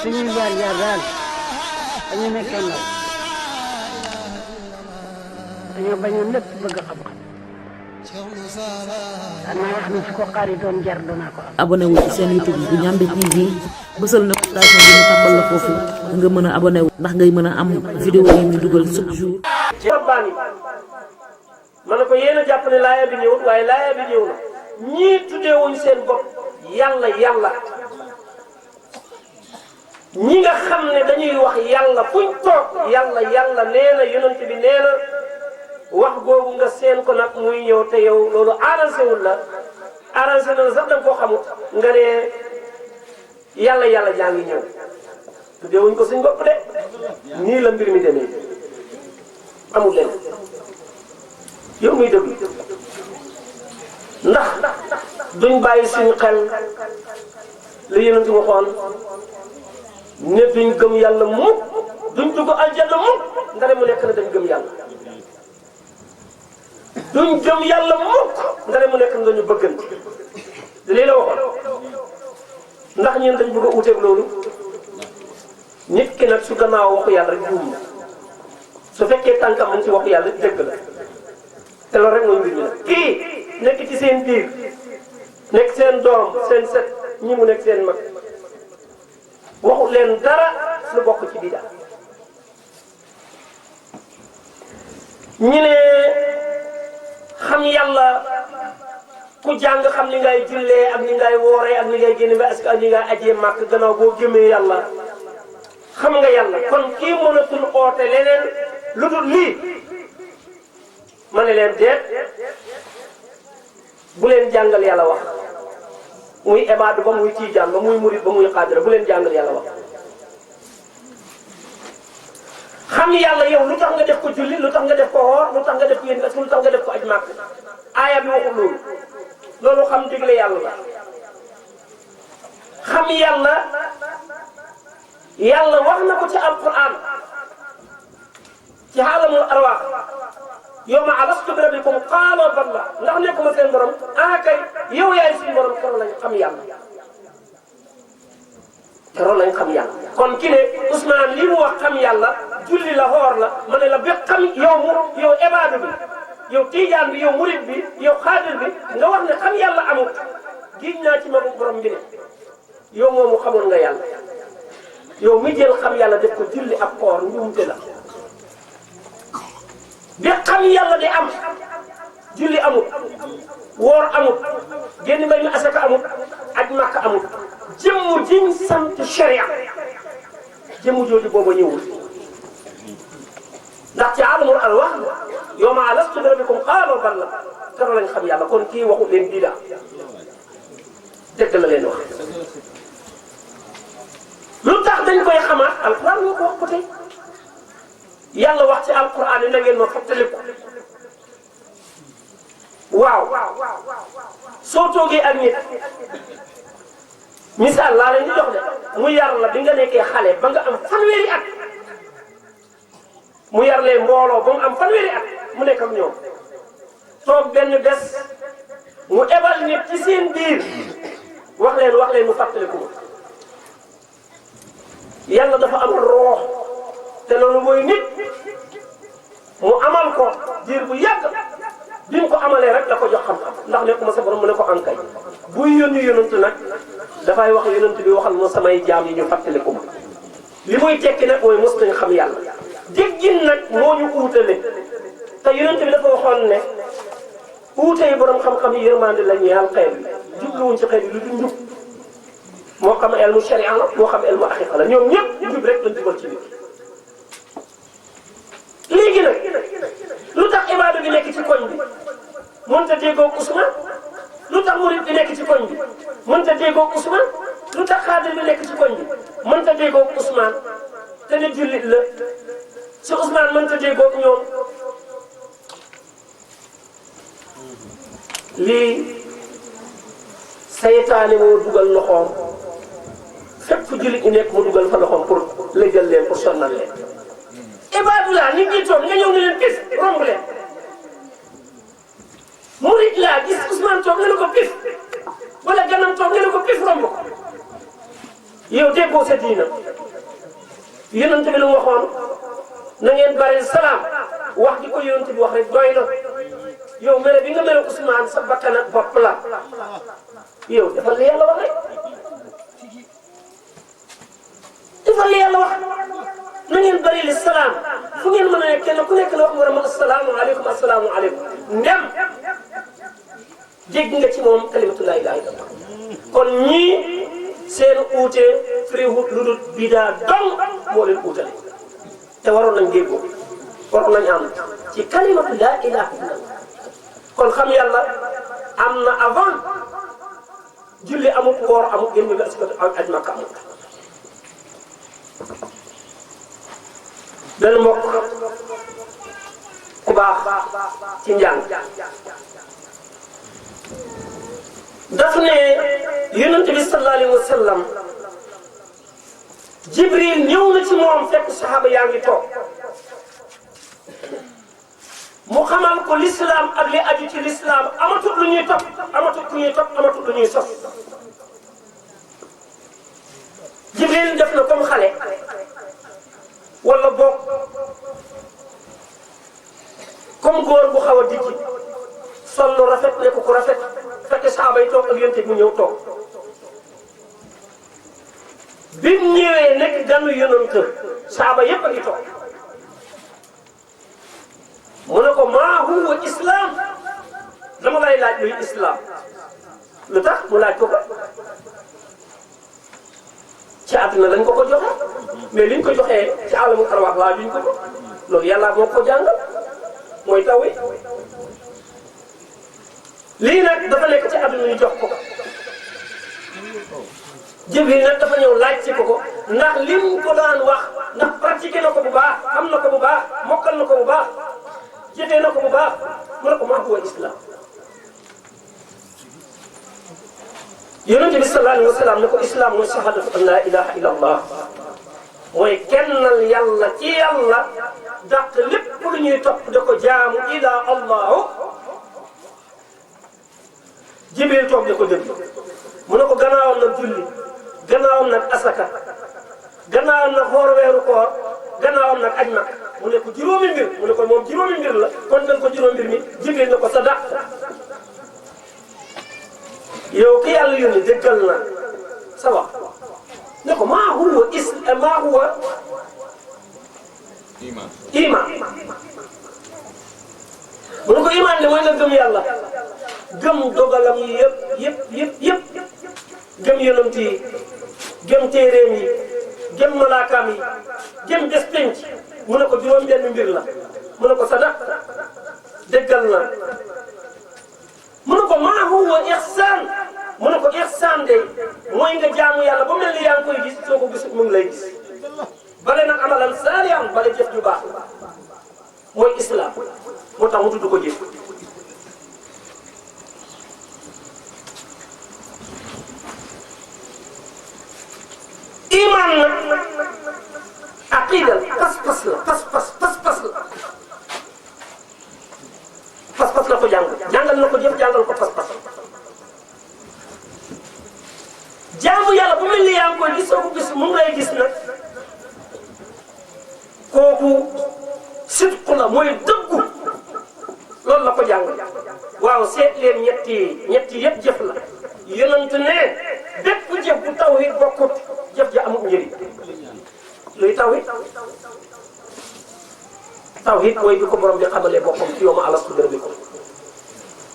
suñuy jaar-jaar daal dañu nekkee ndaw dañoo bañoon lépp bëgg xam-xam danaa wax ne su ko xaari doon jar danaa ko am. abonné wu ci seen YouTube bu Ndiamé TV bësal notification bi ñu tàmbal la foofu nga mën a abonné wu ndax ngay mën a am vidéo yi ñu dugal chaque jour. ci rabbaani ma ne ko yéen a jàpp ne laaya bi ñëwul waaye laaya bi ñëw na ñii tuddee wuñ seen bopp yàlla yàlla ñi nga xam ne dañuy wax yàlla fuñ toog yàlla yàlla nee na yonent bi nee na wax googu nga seen ko nag muy ñëw te yow loolu arrangé wul la arrangé na la sax da nga koo xamut nga ne yàlla yàlla jaa ngi ñëw tuddee wuñ ko suñ bopp de nii la mbir mi demee amul leen yow muy déglu ndax duñ bàyyi suñu xel li yonent waxoon ne duñ gëm yàlla mukk duñ dugg aljanna mukk ndare mu nekk na dañ gëm yàlla duñ gëm yàlla mukk ndare mu nekk na dañu bëggante lii la waxoon ndax ñun dañ bëgg a uteeg loolu nit ki nag su gannaaw waxu yàlla rek juum na su fekkee tànkam mu ci waxu yàlla dëgg la te loolu rek mooy mbir mi nag kii nekk ci seen biir nekk seen doom seen set ñi mu nekk seen mag waxu leen dara lu bokk ci bida ñi ne xam yàlla ku jàng xam ni ngay jullee ak ni ngay wooree ak ni ngay génne ba ak ni ngay ajee màkk gannaaw boo gëmee yàlla xam nga yàlla kon kii mënatul oote leneen lu dul lii ma ne leen deet bu leen jàngal yàlla wax muy ibaadu ba muy tiijaan ba muy murid ba muy xaadira bu leen jàngal yàlla wax xam yàlla yow lu tax nga def ko julli lu tax nga def ko woor lu tax nga def ko yéen lu tax nga def ko aj màkk aaya bi waxul loolu loolu xam digle yàlla la xam yàlla yàlla wax na ko ci alquran ci xaalamul arwaax yawma alastu bi rabbikum qaalu bala ndax nekkuma seen borom ah kay yow yaay suñu borom keroog lañ xam yàlla keroog lañ xam yàlla kon ki ne Ousmane li mu wax xam yàlla julli la xoor la ma ne la ba xam yow ibaadu bi yow tiijaan bi yow murid bi yow xaadir bi nga wax ne xam yàlla amul giñ naa ci magu borom bi ne yow moomu xamoon nga yàlla yow mi jël xam yàlla def ko julli ak xoor njuumte la bi xam yàlla di am julli amut woor amut génn mbay mi asaka amut aj màkka amut jëmm jiñ sant sharia jëmm jooju booba ñëwul ndax ci alamul arwaax yawma alastu bi rabbikum qaalu bala keroog lañ xam yàlla kon kii waxut leen bidaa dëgg la leen wax lu tax dañ koy xamaat alquran moo ko wax ko tey yàlla wax ci alquran yi na ngeen ma fàttaliku waaw soo toogee ak nit misaal laa leen di jox de mu yar la bi nga nekkee xale ba nga am fanweeri at mu yar leen mbooloo ba mu am fanweeri at mu nekk ak ñoom toog benn bés mu ebal nit ci seen biir wax leen mu fàttaliku ma yàlla dafa am roox te loolu mooy nit mu amal ko diir bu yàgg bi mu ko amalee rek da ko jox xam-xam ndax nekkuma sa borom mu ne ko ankay buy yónni yonent nag dafay wax yonent bi waxal moo samay jaam yi ñu fàttaliku ma li muy tekki nag mooy mos nañ xam yàlla déggin nag moo ñu uutale te yonent bi dafa waxoon ne uute yi borom xam-xam yi yërmande la ñeel xeet bi jubluwuñ ci xeet bi lu du njub moo xam elmu sharia la moo xam elmu aqiqa la ñoom ñëpp njub rek lañ jubal ci biir léegi nag lu tax ibaadu bi nekk ci koñ bi mënta déggoog Ousmane lu tax murid bi nekk ci koñ bi mënta déggoog Ousmane lu tax xaadir bi nekk ci koñ bi mënta déggoog Ousmane te ne jullit la si Ousmane mënta déggoog ñoom lii saytaane moo dugal loxoom fépp fu jullit ñu nekk mu dugal fa loxoom pour lëjal leen pour sonnal leen ibaadu laa nit ñi toog nga ñëw ne leen gis romb leen murid laa gis Ousmane toog nga ne ko pif wala ganam toog nga ne ko pif romb ko yow déggoo sa diina yonent bi lu mu waxoon na ngeen bari salaam wax di ko yonent bi wax rek doy na yow mere bi nga mere Ousmane sa bakkan ak bopp la yow defal li yàlla wax rek defal li yàlla wax na ngeen bari li salaam fu ngeen mën a nekk kenn ku nekk la wax nga rama asalaamaaleykum asalaamaaleykum ndem dégg nga ci moom kalimatu laa ilaaha illallah kon ñii seen uute firiwut lu dul bidaa dong moo leen uutale te waroon nañ déggoo waroon nañ am ci kalimatu laa ilaaha illallah kon xam yàlla am na avant julli amul koor amul génn nga askatu aj Makka amul benn mbokk ku baax ci njàng daf ne yonent bi sallallahu alayhi wa sallam Jibril ñëw na ci moom fekk saxaaba yaa ngi toog mu xamal ko l'islam ak li aju ci l'islam amatul lu ñuy topp amatul ku ñuy topp amatul lu ñuy sos Jibril def na comme xale wala boog comme góor bu xaw a dijji sol lu rafet ne ko ku rafet fekk saaba yi toog ak yonent bi mu ñëw toog bi mu ñëwee nekk ganu yonent saaba yépp a ngi toog mu ne ko maa huwa islam dama lay laaj luy islam lu tax mu laaj ko ko ci àdduna lañ ko ko joxe mais liñ ko joxee ci àllamu arwaax laajuñ ko ko loolu yàlla moo ko jàngal mooy taw yi lii nag dafa nekk ci àdduna ñu jox ko Jibril nag dafa ñëw laaj ci ko ndax lim ko daan wax ndax pratiqué na ko bu baax am na ko bu baax mokkal na ko bu baax jëfee na ko bu baax mu ne ko maa huwa islam yonent bi sallallahu alayhi wa sallam ne ko islam mooy shahadatu an la ilaha illa allah mooy kennal yàlla ci yàlla dàq lépp lu ñuy topp da ko jaamu ila allahu Jibril toog da ko déglu mu ne ko gannaawam nag julli gannaawam nag asaka gannaawam nag xoor weeru koor gannaawam nag aj Makka mu ne ko juróomi mbir mu ne ko moom juróomi mbir la kon dañ ko juróomi mbir mi Jibril ne ko sa dàq yow ki yàlla yónni déggal na sa wax ne ko maa huwa iman mu ne ko iman de mooy nga gëm yàlla gëm dogalam yi yëpp gëm yonent yi gëm téeréem yi gëm malaakaam yi gëm des penc mu ne ko juróom benn mbir la mu ne ko sadaq déggal na mu ne ko maa huwa ihsaan mu ne ko ihsaan de mooy nga jaamu yàlla ba mel ni yaa ngi koy gis soo ko gisut mu ngi lay gis bale nag amalan saalihan bale jëf ju baax mooy islam moo tax mu tudd ko jëf iman nag aqida pas-pas la pas-pas la ko jàngal na ko jëf jàngal ko pas-pas jaamu yàlla bu mel ni yaa ngi koy gis soo ko gis mu ngi lay gis nag kooku sidqu la mooy dëggu loolu la ko jàngal waaw seet leen ñetti yëpp jëf la yonent ne bépp jëf bu tawhid bokkut jëf ja amul njëriñ luy tawhid mooy bi ko borom bi xamalee boppam ci yow ma alastu bi rabbikum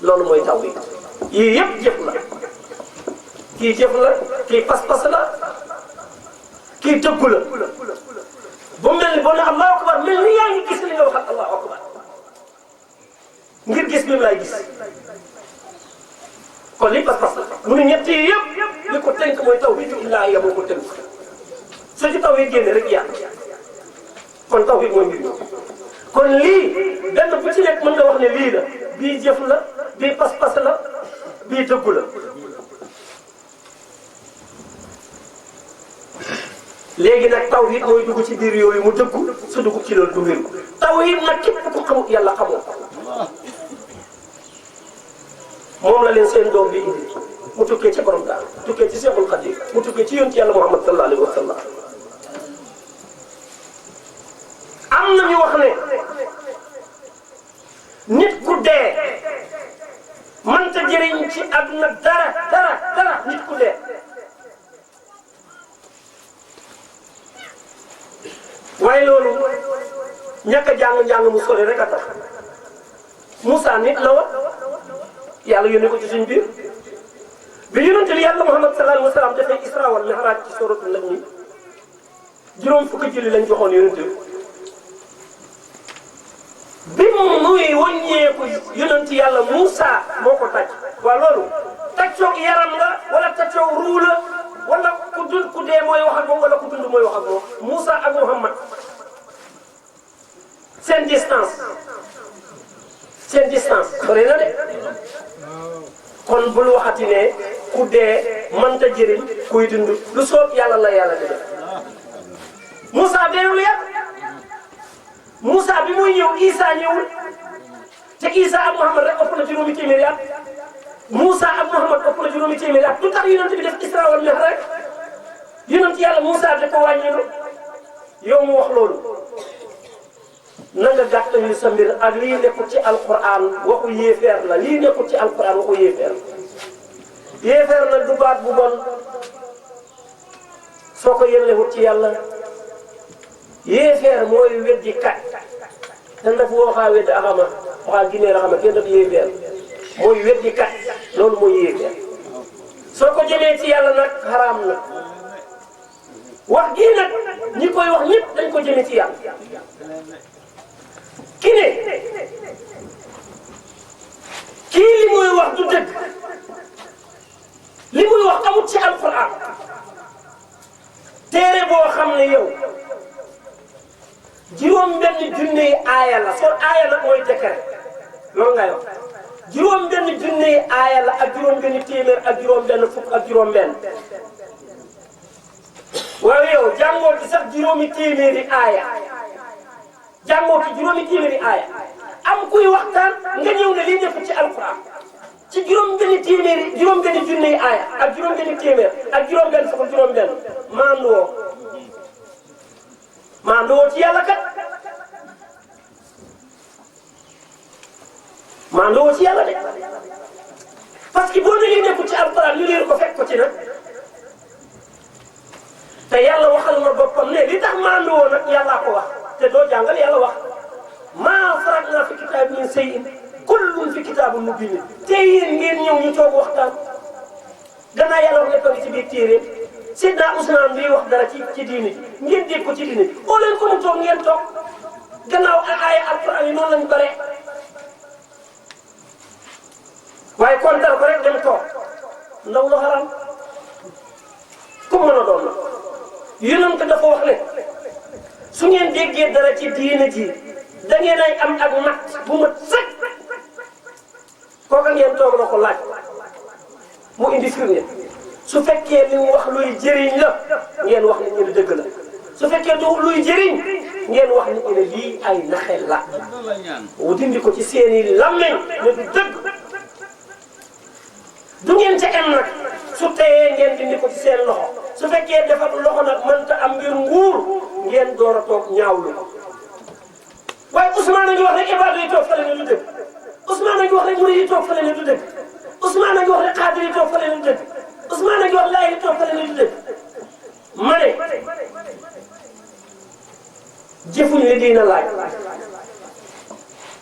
loolu mooy tawhid yii yëpp jëf la kii jëf la kii pas-pas la kii dëggu la bu mel ni boo ne allahu akbar mel ni yaa ngi gis li nga waxal allahu akbar ngir gis bi mu lay gis kon li pas-pas la mu ne ñett yi yëpp li ko tënk mooy tawhid illaahi ya moo ko tënk soo ci tawhid génne rek yaa kon tawhid mooy mbir mi kon lii benn bu ci nekk mën nga wax ne lii la bii jëf la bii pas-pas la bii dëggu la léegi nag tawhid mooy dugg ci biir yooyu mu dëggu su dugg ci loolu du wér tawhid nag képp ku xamut yàlla xamoo ko moom la leen seen doom bi indi mu tukkee ci borom daal tukkee ci Seexul Xadiim mu tukkee ci yonent yàlla Muhammad sallallahu alayhi wa sallam. am na ñu wax ne nit ku dee mënta jëriñ ci àdduna dara nit ku dee. waaye loolu ñàkk a jàng mu sori rek a tax Moussa nit la woon yàlla yónnee ko ci suñ biir bi yonente bi yàlla Muhammad sallallahu alayhi wa sallam dafay Isra wal Mi'raj ci suratul Najm juróom fukki julli lañ joxoon yonente bi muy wàññeeku yonente yàlla Moussa moo ko tàcc waaw loolu tàccoog yaram la wala tàccoog ruu la wala ku dee mooy wax ak moom wala ku dund mooy wax ak moom Moussa ak Muhammad seen distance sori na de kon bul waxati ne ku dee mënta jëriñ kuy dund lu soob yàlla la yàlla di def. Moussa deewul yàgg Moussa bi muy ñëw Isa ñëwul te Isa ak Muhammad rek ëpp na juróomi téeméeri at Moussa ak Muhammad ëpp na juróomi téeméeri at lu tax yonent bi def Isra wal Mi'raj rek yonent yàlla Moussa da ko wàññilu yow mu wax loolu na nga gàttal sa mbir ak lii nekkul ci alquran waxu yéefeer la lii nekkul ci alquran waxu yéefeer nag du baat bu bon soo ko yellewut ci yàlla yéefeer mooy weddi kat te ndax waxaa weddi axama waxaa gineer axama kenn daf yéefeer mooy weddi kat loolu mooy yéefeer soo ko jëmee ci yàlla nag xaraam na wax gii nag ñi koy wax ñëpp dañ ko jëmee ci yàlla ki ne kii li muy wax du dëgg li muy wax amut ci alquran téere boo xam ne yow juróom benn junne aaya la soo aaya la mooy décret loolu ngay wax juróom benn junne aaya la ak juróom benn téeméer ak juróom benn fukk ak juróom benn waaye yow jàngoo ci sax juróomi téeméeri aaya jàngoo ci juróomi téeméeri aaya am kuy waxtaan nga ñëw ne lii nekk ci alquran ci juróom benn téeméeri juróom benn junne aaya ak juróom benn téeméer ak juróom benn fukk juróom benn maanduwoo ci yàlla kat maanduwoo ci yàlla de parce que boo ne lii nekkul ci alquran ñu leer ko fekk ko ci nag te yàlla waxal na boppam ne li tax maanduwoo nag yàllaa ko wax te doo jàngal yàlla wax maa faratnaa fi kitaab min shay'in kullun fi kitaabin mubiin te yéen ngeen ñëw ñu toog waxtaan gannaaw yàlla wax lépp ci biir téere Seydina Ousmane bi wax dara ci diini ji ngeen dégg ko ci diini ji oo leen ko mu toog ngeen toog gannaaw ay alquran yi noonu lañ bare waaye kontaan ko rek dem toog ndaw la xaram comme mën a doon na yonent dafa wax ne su ngeen déggee dara ci diine ji da ngeen ay am ak mat bu mat sëkk kooka ngeen toog la ko laaj mu indi firnde su fekkee li mu wax luy jëriñ la ngeen wax ni ñu ne dëgg la su fekkee du luy jëriñ ngeen wax ni ñu ne lii ay naxel la wu dindi ko ci seeni lammeñ ne du dëgg du ngeen ca em nag su teyee ngeen dindi ko ci seen loxo su fekkee defar loxo nag mënta am ngir nguur ngeen door a toog ñaawlu waaye Ousmane a ngi wax rek ibaadu yi toog fële ne du dëgg Ousmane a ngi wax rek murid yi toog fële ne du dëgg Ousmane a ngi wax rek xaadir yi toog fële ne du dëgg Ousmane a ngi wax laay yi toog fële ne du dëgg ma ne jëfuñ li diina laaj